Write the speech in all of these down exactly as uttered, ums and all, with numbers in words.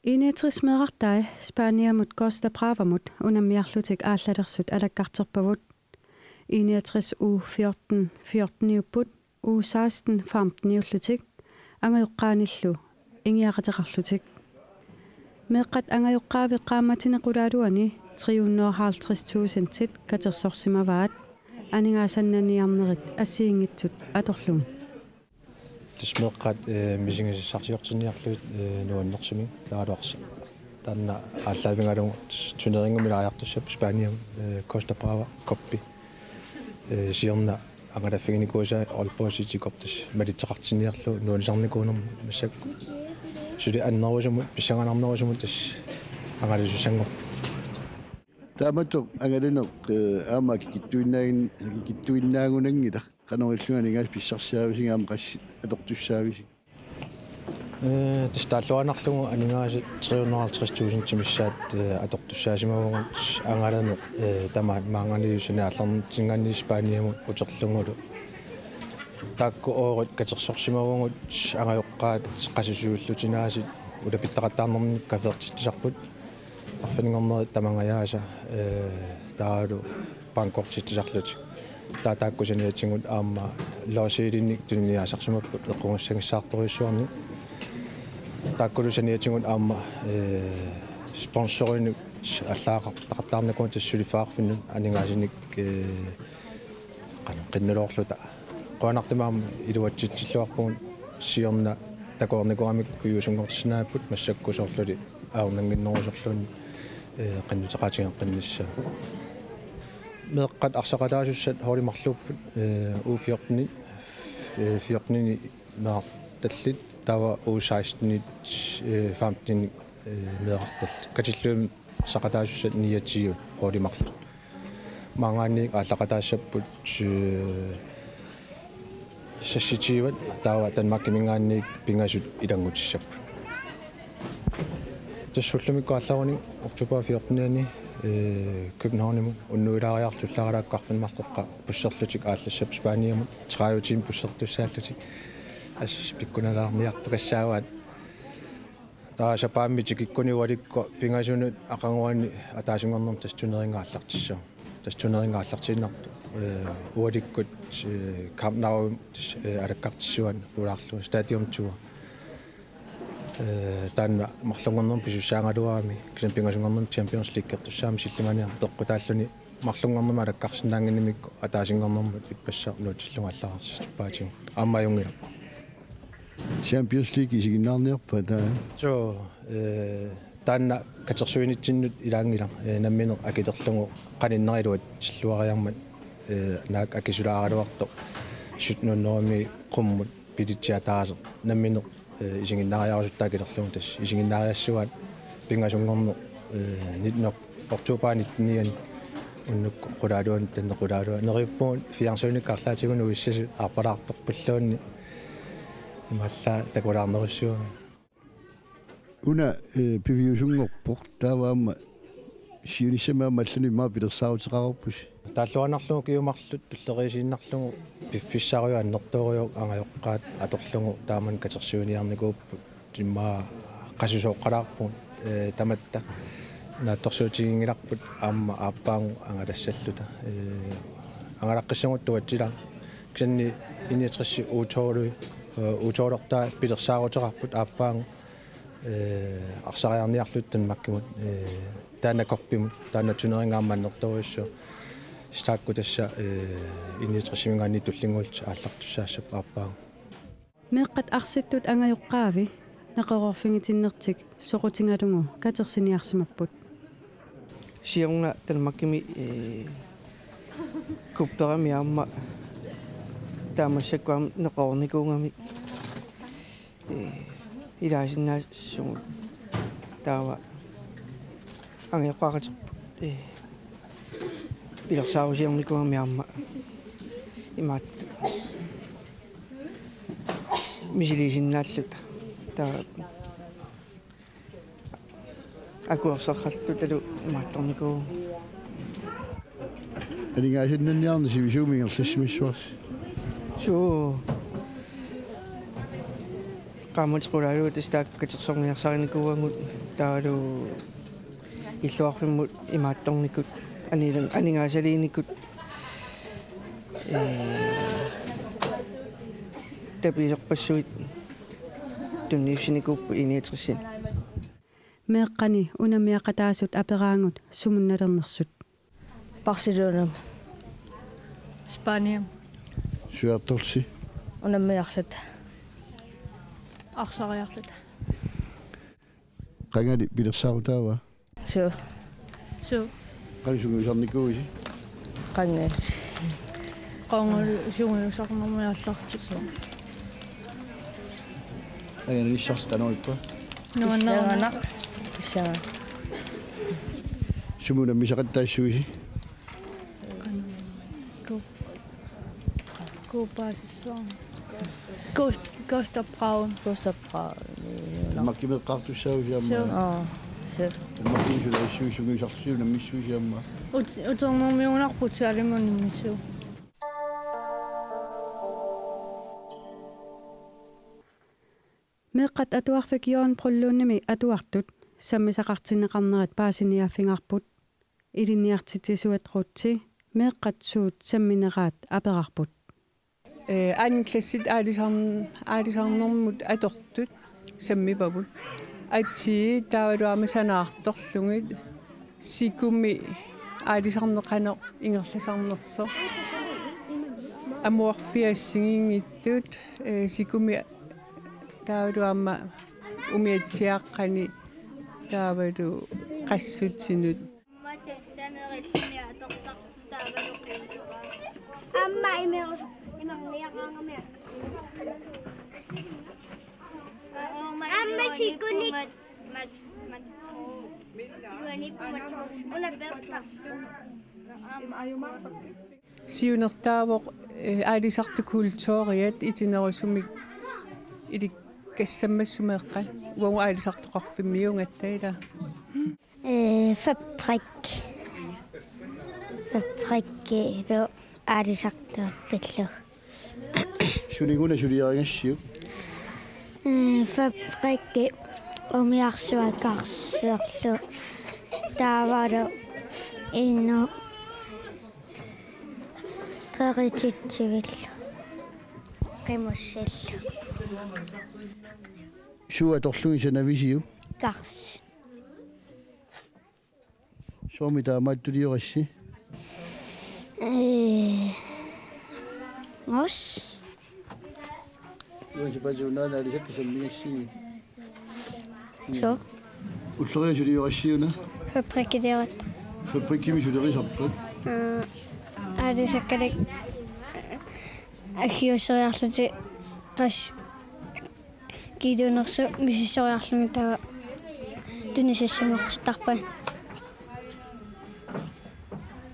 Enogtres meerartai Spaniamut Costa Bravamut unammiarlutik aallalersut alakkarterpavut. Enogtres U fjorten fjorteniupput, U seksten femteniullutik, angajoqqaanillu ingiaqateqarlutik. Meeqqat angajoqqaavi qaammatini qulaaluani tre hundrede og halvtreds tusindit katersorsimavaat, aningaasannanniarnerit assigiinngitsut atorlugit. Tassa meeqqat, eh, misigisassarsiortinniarlugit, eh, nuannersumik taavalu arsa-, taanna aallaavigalugu turneringi ilaariartussaapput Spaniami, eh, Costa Brava Cup-i, eh, siorna angalaffiginikuusaa Aalborg City Cup tassa malitseqartinniarlugu nuannisarnikuunermut, massakkut suli annerusumut pissanganarnerusumut tassa angalasussanngorput. Taamatut angalaneq, eh, aamma akikitsuinnaagin-, akikitsuinnaagunanngilaq, qanoq ilillugu aningaasat pissarsiaavisigut aamma qassit atortussaavisut? Eh, tassa taalluarnarlugu aningaasat tre hundrede og halvtreds tusindit missaat, eh, atortussaasimavagut angalaneq, eh, tamaat maanngaanniit saniatinngaanniit Spaniamut uterlugulu. Taakku oorit katersorsimavagut angajoqqaat qassit siulliullugit aasiit ulapittaqattaarnermik kaffeertitsisarput. Arfininngornerit tamangajaasa, eh, taavalu bankkortitsisarlutik. Taava taakku saniatigut aamma lotteriilinnik tuniniaasarsimapput eqqugassagissaartorujussuarnik. Taakkulu saniatigut aamma, eh, sponsorinik allaaqartaqattaarnikuupput tassa suliffeqarfinnut aningaasanik, eh, qan-, qinnuloorluta. Qujanartumik aamma iluatsitsilluarpugut siorna takoreernikuugamikku piviusunngortissinnaapput massakkut soorluli ajornannginnerusorluunniit, eh, qinnuteqaatigeqqinnissaa. Meeqqat arsaqataasussat holdi marluupput, eh, U fjorten, eh, fjorten meerartallit, taava U seksten, eh, femten, eh, meerartallit. Katillugit arsaqataasussat niogtyve holdi marluk. Maanngaanniit aallaqataassapput, eh, seksogtyve, taava Danmarkiminngaanniit pingasut ilanngutissapput. Tassa ullumikkut aallaruni oktober fjorten-iani, eh, Københavnimut unnuilaariarlutik ullaaralaakkarfin marteqqa busserlutik aallassapput Spaniamut, tredive timer bussertussaallutik. Assut pikkunalaarniartukassaavat. Taava sapaammi tikikkuni ualikkut pingasunut aqaguani ataasinngornermi tassa turneringi aallartissaaq. Tassa turneringi aallartiinnartoq, eh, ualikkut, eh, Camp Nou tassa, eh, alakkartissuaani pulaarlugu Stadium Tour. Eh, taanna marlunngornermi pisussaagaluarami, kisianni pingasunngornermi Champions Leagueertussaammat sillimaniarneq peqqutaalluni marlunngornermi alakkarsinnaannginnamikku ataasinngornermut ippassaq nuutsillugu aallartissaqarpaatigut. Aamma ajunngilaq. Champions League isiginnaarniarpa taava? Suu, eh, taanna katersuinitsinnut ilaanngilaq, eh, nammineq akilerlugu qaninnerup iluatsilluariarmat, eh, naak akisulaaraluartoq sytten hundrede qummut billetsi ataaseq nammineq, eh, isiginnaariarusuttoq akilerlugu tassa isiginnaariassuaat pingasunngorneq, eh, nitten ok-, oktober nitten-iani unnukkut qulaaluani tanneq qulaaluani. Neriuppugut fjernsynikkut arlaatigut uissasut arpalaartorpalluunniit imaallaat takulaarnerussuugut. Una, eh, piviusunngorpoq, taava aamma siunissami aamma allanut immaqa pilersaaruteqareerpusi? Taalluarnarlugu ukiut marluk tulleriiaasiinnarlugu piffissarujussuaq annertoorujuk angajoqqaat atorlugu taamani katersuiniarnikuupput. Immaqa qasusooqqalaarpugut, eh, tamatta naatsorsuutiginngilarput aamma aappaagu angalassalluta. Eh, angalaqqissagutsigu tuatsilaaq. Kisianni enogtres U tolv, eh, U tolv-ertaa pilersaaruteqarput aappaagu, eh, arsariarniarluta Danmarkimut, eh, taanna cup-imut, taanna turnering aamma annertoorujussuaq. Taakku tassa, eh, enogtres-iminngaanniit tullinnguullutik aallartussaassapput aappaagu. Meeqqat arsittut angajoqqaavi neqeroorfigitinnertik soqutigalugu katersiniarsimapput. Siorna Danmarkimi, eh, kupperami aamma taamaassakku aamma neqeroornikuugami, eh, ilaasinnaassugut taava angajoqqaaqaterput, eh, pilersaarusiornikuugami aamma imaattut misiliisinnaalluta. Taava akuersarlutalu imaattornikuuvugut. Aningaasannanniarneq sivisuumik ingerlassimassavarsi? Suu. Qaammatit qulaaluit tassa taakku katersorniarsarinikuuagut taavalu illuarfimmut imaattornikut anilan aningaasaliinikut, ee, tapiiserpassuit tunniussinikuupput I niogtresini. Meeqqani unammiaqataasut aperaangut sumunnalernersut. Barcelonami. Spaniami. Sviatorsi. Unammiarluta. Arsariarluta. Qangali pilersaarutaava? Suu. Suu. Qanoq sungiusarnikuuisi? Qangali. Qangali sungiusarnermi aallartippunga. Angalanissarsi tanorippa? Nuanneruna. Kissangana. Kissangana. Sumi unammisaqattaassuuisi? Ku-, kuupaasissuarni. Gust-, Gustav Braun. Gustav Braun. Danmarkimi eqqartussaavusi aamma? Suu. Aa, suu. Danmarkimi sulerissuit sungiusarlusi unammissuusi aamma? Ut-, uternermiugunarpugut, saalimut unammissuugut. Meeqqat atuarfik Jørgen Brønlundimi atuartut sammisaqartinneqarnerat paasiniaaffigaarput. Ilinniartitsisuat Ruthi meeqqat suut sammineraat aperarput. Ee, anden klassit aalisarn-, aalisarnermut atortut sammivagut. Atsii taavalu aamma sanaartorlugit. Sikumi aalisarneq qanoq ingerlasarnersoq. Amuarfiat assigiinngitsut, ee, sikumi taavalu aamma umiatsiaaqqani taavalu qassutinut. Amma imeru-, imerniaraangami. Amma sikunik. Una peerta. Siunertaavoq, eh, aalisartut kulturiat itinerusumik ilikkassammassuk meeqqat. Uagut aalisartoqarfimmiuugatta ila. Eh, fabrik. Fabrikkilu aalisartut pillugu. Sulinnguna suliarigassiuk? Eh, fabrikki umiarsuaq karserlu. Taavalu inuk qerititsivillu. Qimussillu. Suut atorlugit sanavisiuk? Karsi. Soormi taamaattuliorassi? Eh, os. Juansi pasuunaana aalisakkat sammigassigit. Suu. Ulloriaq suliorassi una? Fabrikkiliorata. Fabrikkimi sulerisarpat? Aa, aalisakkalik aggiusseriarlutik qas kiiluunersut misissoriarlugit taava tunisassanngortittarpai.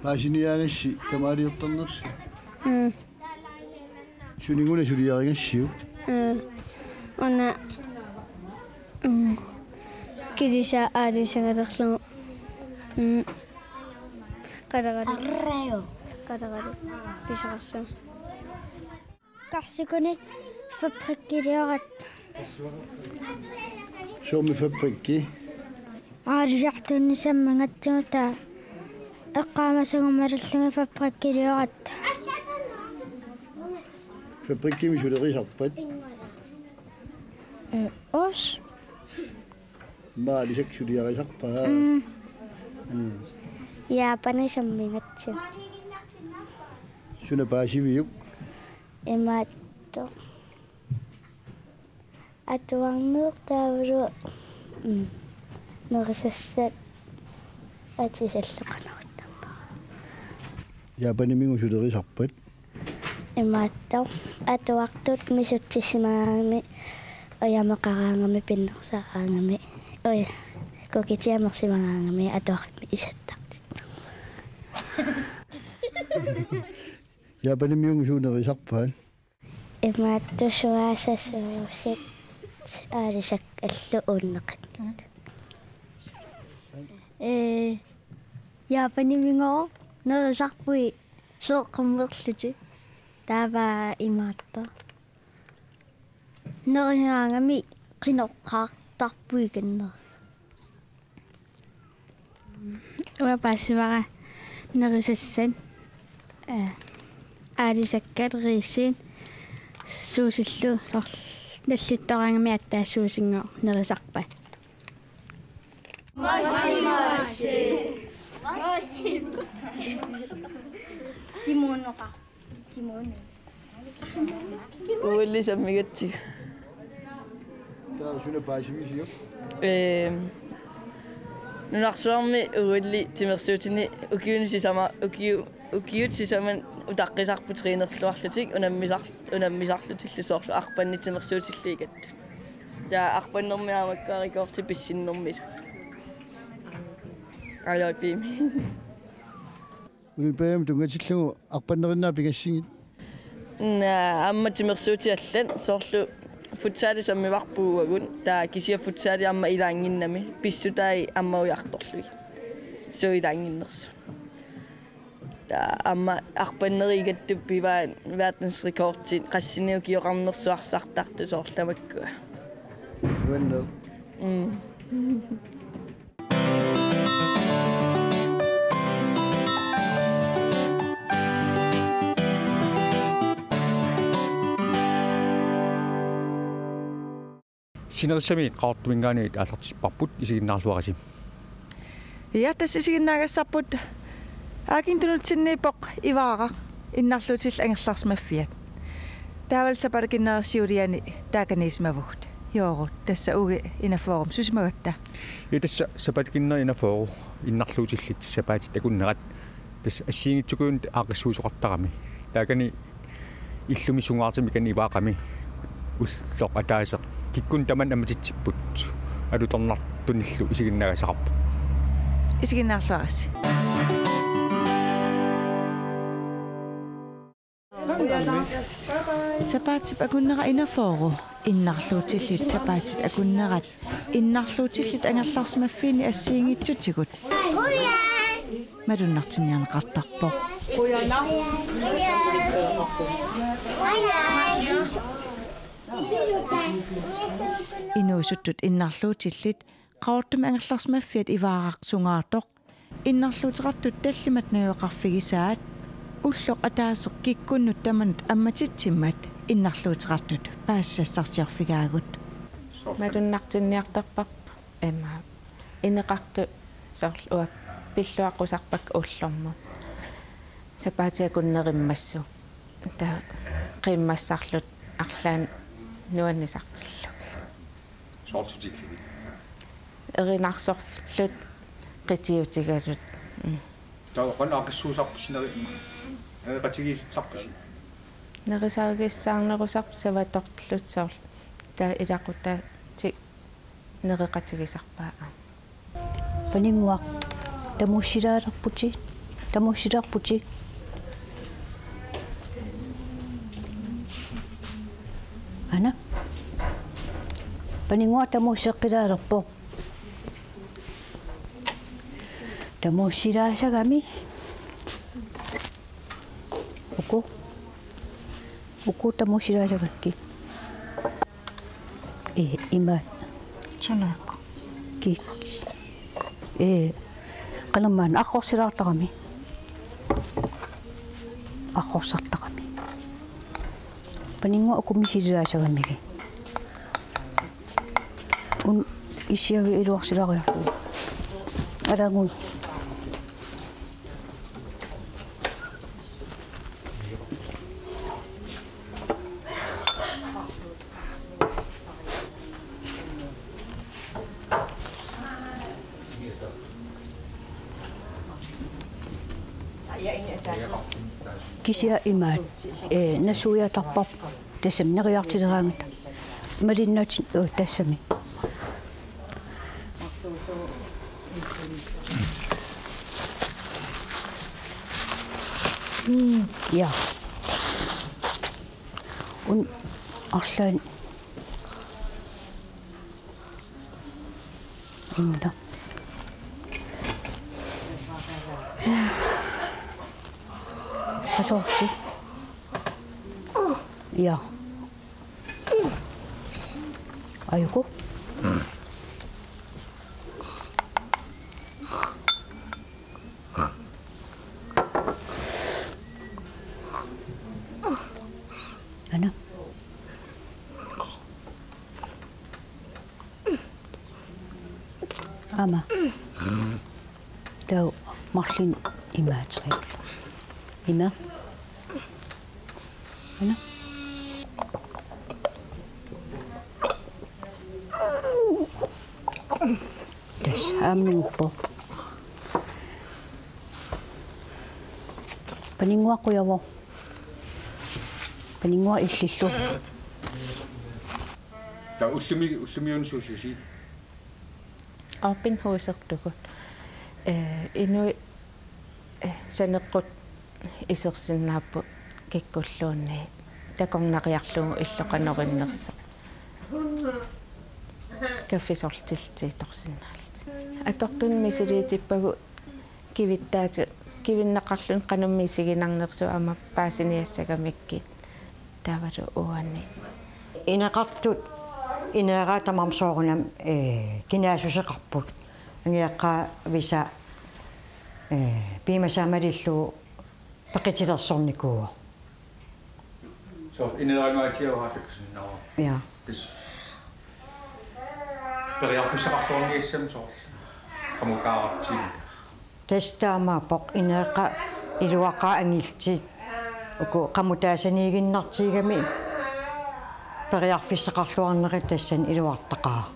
Paasiniaagassi kamaaliortarnersi? Mm. Sulinnguna suliarigassiuk? Mm. Una, mm, kilisaq aalisagalerlugu. Mm. Qaleralu. Arreo. Qaleralu. Pisaqarsuaq. Karsikuni fabrikkiliorata. Soormi fabrikki? Aalisartuunneq sammigatsigu taava eqqaamasaguma malillugit fabrikkiliorata. Fabrikkimi sulerisarpat? Eh, os. Aalisakkat suliarisarpaat. Mm. Mm. Japanimi sammigatsigu. Suna paasiviuk? Imaattoq. Atuarneq taavalu, mm, nerisassat atisallu qanoq ittarnera. Japanimigut sulerisarpat? Imaattoq, atuartut misutsissimagaangamik ujameqaraangamik pinnersaaraangamik uja-, kukitit amersimagaangamik atuarfik isattartittarput. Japanimigut suut nerisarpaat? Imaattoq suaasasuusit aalisakkallu uunneqanngitsut. Ee, Japanimigooq nerisarpui seeqqummerlutik. Taava imaattoq. Nerigaangami qinoqqaartarpuikanner. Uanga paasivara nerisassat, eh, aalisakkat, riisit, suusillu soorlu nallittoraangami aatsaat suusinngooq nerisarpat. Kimonoqa. Kimono. Ualli sammigatsigu. Taava suna paasimisiuk? Ehm, nunarsuarmi ualli timersuutini ukiuni sisama-, ukiu-, ukiut sisamat utaqqisarput trænerluarlutik unammisar-, unammisarlutillu soorlu arpanneq timersuutilliigattut. Taava arpannermi aamma makkua rekordi pissinnermilu. Ajoipiimi. Olympiadami tunngatillugu arpannerinnaa pigassigit? Naa, aamma timersuutit allat soorlu futsali sammivarput uagut, taava kisianni futsali aamma ilaannginnami, pissutai aamma ujartorlugit. Suu ilaannginnersut. Taava aamma arpanneriigattut pivaat verdensrekordit qassinik ukioqarnersuarsartartut soorlu tamakkua. Uanneq. Mm. Sinerissami Qaqortuminngaanniit aallartipparput, isiginnaarluarisi. Ja, tassa isiginnaagassarput. Aakintunutsinniippoq Ivaaraq, innarluutillit angerlarsimaffiat. Taavalu sapaatip akunnerata siuliani taakaniisimavugut. Joorut, tassa uagut Inafoorum susimagatta. Ja, tassa sapaatip akunnerata Inafooru, innarluutillit sapaatit akunnerat. Tassa assigiinngitsukujunnit aaqqissuisoqartarami. Taakani illumi sungaartumik Ivaaqami ulloq ataaseq kikkunnut tamanut ammatitsipput alutornartunillu isiginnaagassaqarpoq. Isiginnaarluarisi. Sapaatip akunnera Inafooru, innarluutillit sapaatit akunnerat, innarluutillit angerlarsimaffiini assigiinngitsutigut malunnartinniarneqartarpoq. Inuusuttut innarluutillit Qaqortumi angerlarsimaffiat Ivaaraq sungaartoq, innarluuteqartut tallimat najugaqarfigisaat, ulloq ataaseq kikkunnut tamanut ammatitsimmat innarluuteqartut paasisassarsiorfigaagut. Malunnartinniartarparput, ima, ineqartut soorlu uanga pilluaqqusarpakka ullormut. Sapaatit akunnerimmassuk. Taava qiimmassarlutik arlaannik nuannisartillugit. Soorlu tillugit? Erinarsorlutik qitiutigalugit. Mm. Taava qanoq aaqqissuusarpisi neri-, nereqatigiissitsisarpisi? Nerisarigissaarnerusarput savatorlutik soorlu. Taava ilaqutaatit nereqatigisarpaat. Paninnguaq, tamuussilaalerputit, tamuussilaalerputit. Aana. Paninnguaq tamuusseqqilaalerpoq. Tamuussilaasagami. Uku. Uku tamuussilaasagakkit. Ee, ima. Sunaakku. Ki-, ee, qanormaanna arrorsilaartarami. Arrorsartarami. Paninnguaq uku misililaassagamigit. Una issiaviit iluarsilaariarlugu. Alaagut. Kisianni imaat, ee, nassuiaatarparput tassami neriartileraangata. Malinnaatit, oo, tassami. Mm, ja. Una arlaannik. Inda. Qasorti. Ja. Ajuku. Ana. Aamma. Taava marlunnik imaateqigit. Ima. Ana. Tassa aamma nippoq. Paninnguaqqujavoq. Paninnguaq illillu. Taava ullumi, ullumi una suususi? Open husertugut. Eh, inuit, eh, saneqqut isersinnaapput kikkulluunniit takornariarlugu illoqarneq innersoq. Kaffisorlutillu tiitorsinnaallutik. Atortunik misiliitippagut kivittaati-, kivinneqarluni qanoq misiginarnersoq aamma paasiniassagamikkit. Taavalu uani. Ineqartut ineeraat tamarmik soorunami, eh, kinaassuseqarput. Angajoqqaavisa, eh, piumasaa malillugu peqitilersornikuuvoq. Soorlu ineeraaluaatigalugu takkussinnaavat. Ja. Tassa periarfissaqarluarniassammat soorlu qamukaarartiinnarlugu. Tassa taamaappoq, ineeqqat iluaqaat angillutik uku qamutaasaniiginnartigigami periarfissaqarluarnerit tassani iluartaqaaq.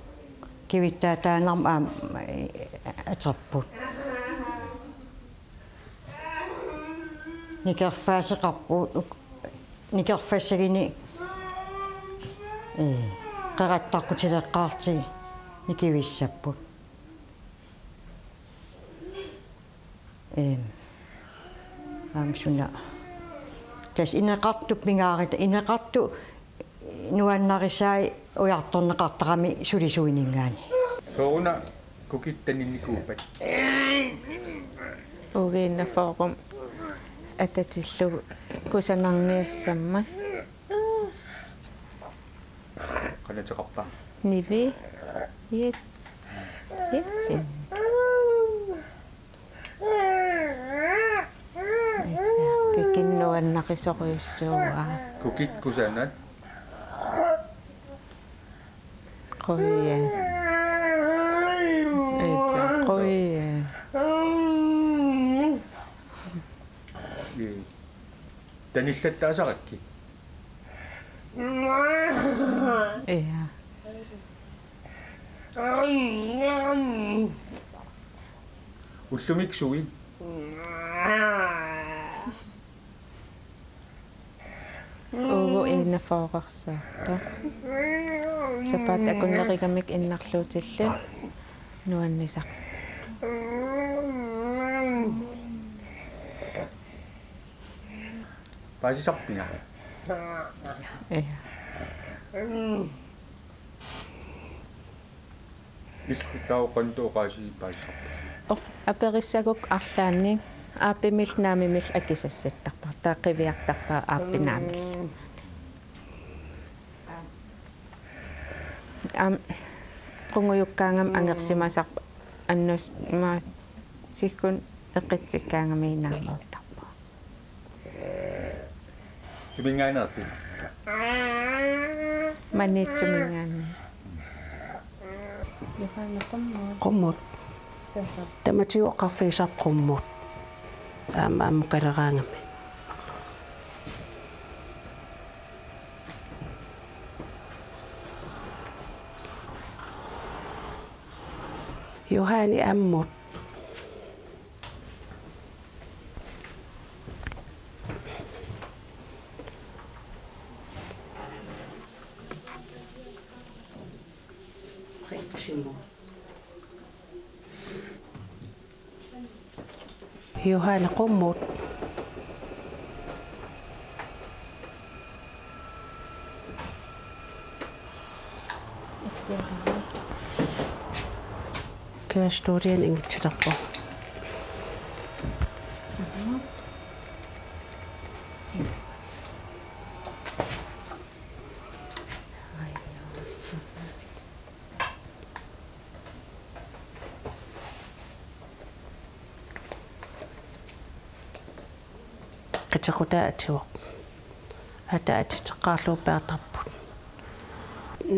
Kivittaataannarmik aamma aterput. Nikerfaaseqarput uk-, nikerfassaginik, ee, qerattaqqutileqqaarlutik nikivissapput. Eem. Aamma suna. Tassa ineqartut pingaartut, ineqartut nuannarisai ujartorneqartarami sulisuininngaanniit. Sooruna kukit taninnikuuppat? Uagut enogfyrremi atatillugu kusanarniassammat. Qanoq-una? Nivi. Yes. Yes. Kukit nuannarisorujussuuaat. Kukit kusanat? Qujan. Aitsa, qujan. Ii. Tanillattaasarakkit? Ja. Ullumikkut suit? Uagut enogfyrreqarsiortoq. Sapaatip akunnerugamik innarluutillu nuannisaq. Paasisarpiga? Ja. Illit taava qanoq oqaasii paasisarpit? Oq, aperissagukku arlaannik aappimillu naamimillu akisassattarpara. Taava qiviartarpara aappi naamillu. Aamma qungujukkaangami angersimasarput annus-, ma-, sikkun eqqitsikkaangami naamiittarpara. Suminngaanneerpit? Maniitsuminngaanniit. Johanne, qummut. Qummut. Tamatigut oqarfigisarput qummut. Aamma ammukaleraangami. Johanne ammut. Johanne qummut. Kære Stodian ingitsilerpoq. tequtaa ativoq. Ata atiteqqaarlugu peertarput.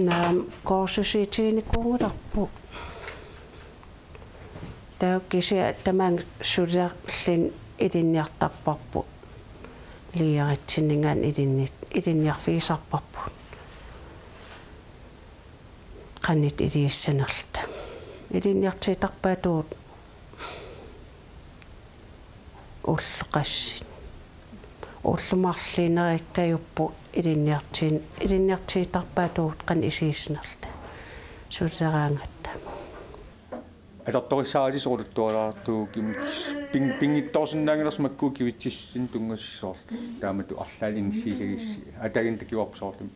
Naam kursusitiginikuunngilarput. Taava kisianni tamaanga sulilerluni ilinniartarparput. Liiaritsinningaanniit ilinni-, ilinniarfigisarparput. Qanoq iliussanerluta. Ilinniartigitarpaatigut ullut qassit. Ullut marluk ineriakkajuppoq ilinniarti-, ilinniartigitarpaatigut qanoq isigissanerluta. Sulileraangatta. Atortorissaarisi oqaluttualaartugut ping-, pinngitsoorsinnaanngilarsi makku kivitsissutit tunngasut soorlu. Taamatut arlaat inissiisagissi. Ataaginnaq takuarput soorlu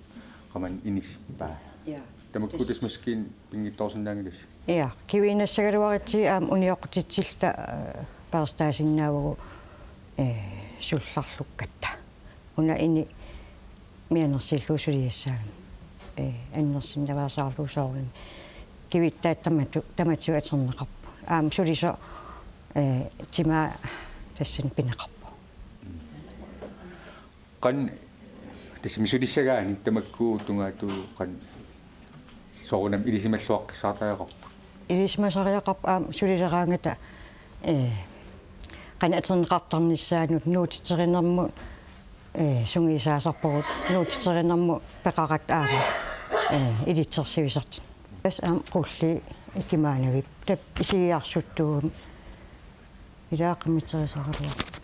qamani inissippaa. Ja. Tamakku tassa maskiinat pinngitsoorsinnaanngilasi. Ja, kiviinnassagaluaritsi aamma unioqqutitsilluta, eh, peerstaasinnaavagut, eh, sullarlukkatta. Una ini mianersillugu suliassaagami. Eh, annersinnaveersaarlugu soorunami. Kivittaat tamatu-, tamatigut atorneqarput. Aamma sulisoq, eh, timaa tassani pineqarpoq. Qanoq tassami sulissagaanni tamakku tungaatigut qanoq soorunami ilisimalluaqqissaartariaqarput. Ilisimasariaqarput aamma sulileraangata, eh, qanoq atorneqartarnissaanut nuutiterinermut, eh, sungiusaasarpugut nuutiterinermut peqaratta aamma, eh, ilitsersuisartut. Tassa aamma qulliit ikimaanavippoq. Taava isigiarsuttugami. Ilaa qimiterisaraluarpoq.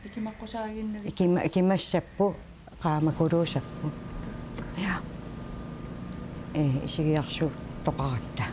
Ikimaqqusaaginnavik. Ikima-, ikimassapput, qaamakuluussapput. Ja. Eh, isigiarsuuttoqaratta.